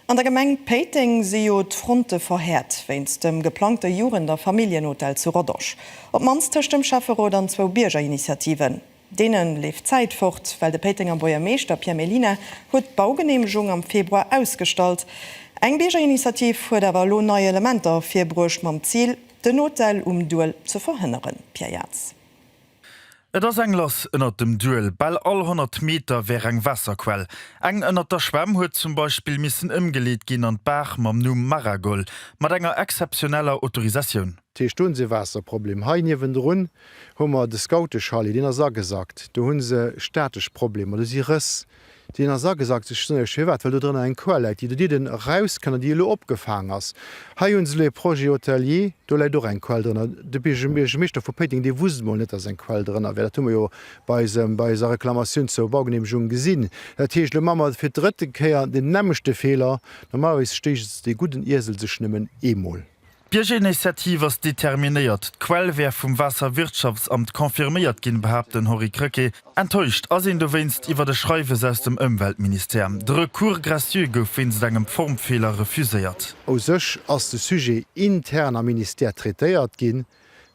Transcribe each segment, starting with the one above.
An der Gemeng Péiteng si jo d'Fronte verhäert wéinst dem geplangte Jugend a Familljenhotel zu Rodange. Op d'mannst tëscht dem Schäfferot an zwou Biergerinitiativen. Deene leeft d'Zäit fort, well de Péitenger Buergermeeschter Pierre Mellina huet d'Baugeneemegung am Februar ausgestallt. Eng Biergerinitiativ huet awer elo nei Elementer virbruecht mam Zil, den Hotel um Duel ze verhënneren. Pierre Jaats. Et ass eng lass ënnert dem Duel, bal all 100 Meter wär eng Waasserquell. Eng ënnert der Schwämm huet zum Beispill missen ëmgeleet ginn an d'Baach mam Numm Maragol, mat enger exzeptioneller Autorisatioun. Dat heescht, do hunn se e Waasserproblem. Hei niewendrun hu mer de Scoutechalet, deen ass agesackt. Do hu se statesch Problemer, do si Rëss. Deen ass agesackt, ech soen Iech firwat, well do drënner eng Quell läit, déi dodidden erauskënnt an déi elo opgefaang ass. Hei hu se elo e Projet hôtelier, do läit och eng Quell drënner. De Buergermeeschter vu Péiteng, dee wusst emol net, dass eng Quell drënner wär. Dat hu mer jo bei eisem, bei eiser Reklamatioun zur Baugenehmegung gesinn. Dat heescht, elo maache mer fir d'drëtte Kéier deen nämmlechte Feeler. Normalerweis stéicht dee gudden Iesel sech nëmmen eemol. D'Biergerinitiativ ass determinéiert. D'Quell wär vum Waasserwirtschaftsamt confirméiert ginn, behaapt den Henri Krecké. Enttäuscht ass een dowéinst iwwer e Schreiwes aus dem Ëmweltministère. De Recours gracieux gouf wéinst engem Formfeeler refuséiert. U sech ass de Sujet intern am Ministère traitéiert ginn.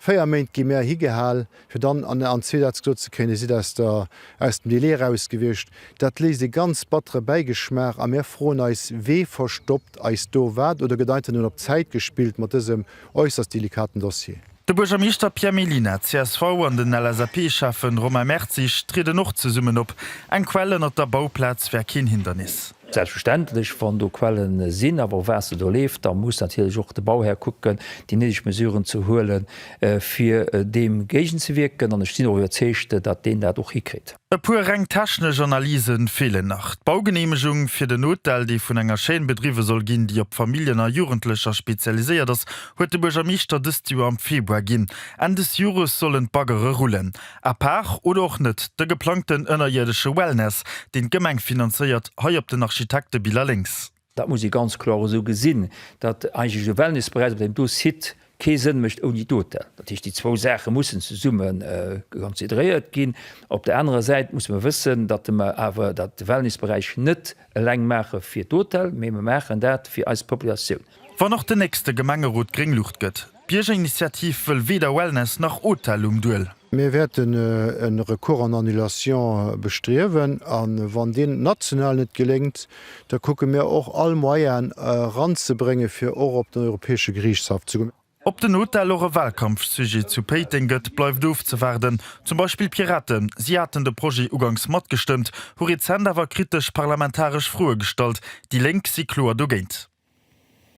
4 Méint gi mär higehal, fir dann an zwee Sätz gesot ze kréien, Dir sidd aus der, aus dem Délai eraus gewiescht. Dat léisst e ganz battere Bäigeschmaach a mär froen eis, Wee verstoppt eis do wat oder gëtt einfach nëmmen op Zäit gespillt mat dësem äusserst delikaten Dossier? De Buergermeeschter Pierre Mellina, csv, an den LSAP-Schäffen Romain Mertzig trieden och zesummen op. Eng Quell ënnert der Bauplaz wär keen Hindernis. Selbstverständlech, wann do Quellen sinn a wou Waasser do leeft, da muss natierlech och de Bauhär kucken, déi néideg Mesuren ze huelen, fir deem géigenzewierken. An ech sinn och iwwerzeegt, datt deen dat och hikritt. E puer reng technesch Analyse feelen nach. D'Baugeneemegung fir den Hotel, dee vun enger Chaîne bedriwwe soll ginn, déi op Familljen a Jugendlecher spezialiséiert ass, huet de Buergermeeschter dëst Joer am Februar ginn. Enn des Jores sollen d'Baggere rullen. À part, oder och net, de geplangten ënnerierdesche Wellness, deen d'Gemeng finanzéiert, hei op den Architektebiller lénks. Dat muss ee ganz kloer esou gesinn, datt eigentlech de Wellnessberäich op deem do Site kee Sënn mécht ouni d'Hotel. Dat heescht, déi zwou Saache mussen zesumme consideréiert ginn. Op der anerer Säit musse mer wëssen, datt mer awer dat de Wellnessberäich net eleng maache fir d'Hotel, mee mer maachen dat fir eis Populatioun. Wann och den nächste Gemengerot gréng Luucht gëtt. D'Biergerinitiativ wëll weder Wellness nach Hotel um Duel. Mir wäerten e Recours en annulation bestriewen a wann deen national net geléngt, da kucke mir och all Moyen eranzebréngen, fir och op den Europäesche Geriichtshaff ze goen. Ob den Hotel och e Wahlkampfsujet zu Péiteng gëtt, bleift ofzewaarden. Zum Beispill d'Piraten, si haten de Projet uganks matgestëmmt, hu rezent awer kritesch parlamentaresch Froe gestallt. Déi Lénk si kloer dogéint.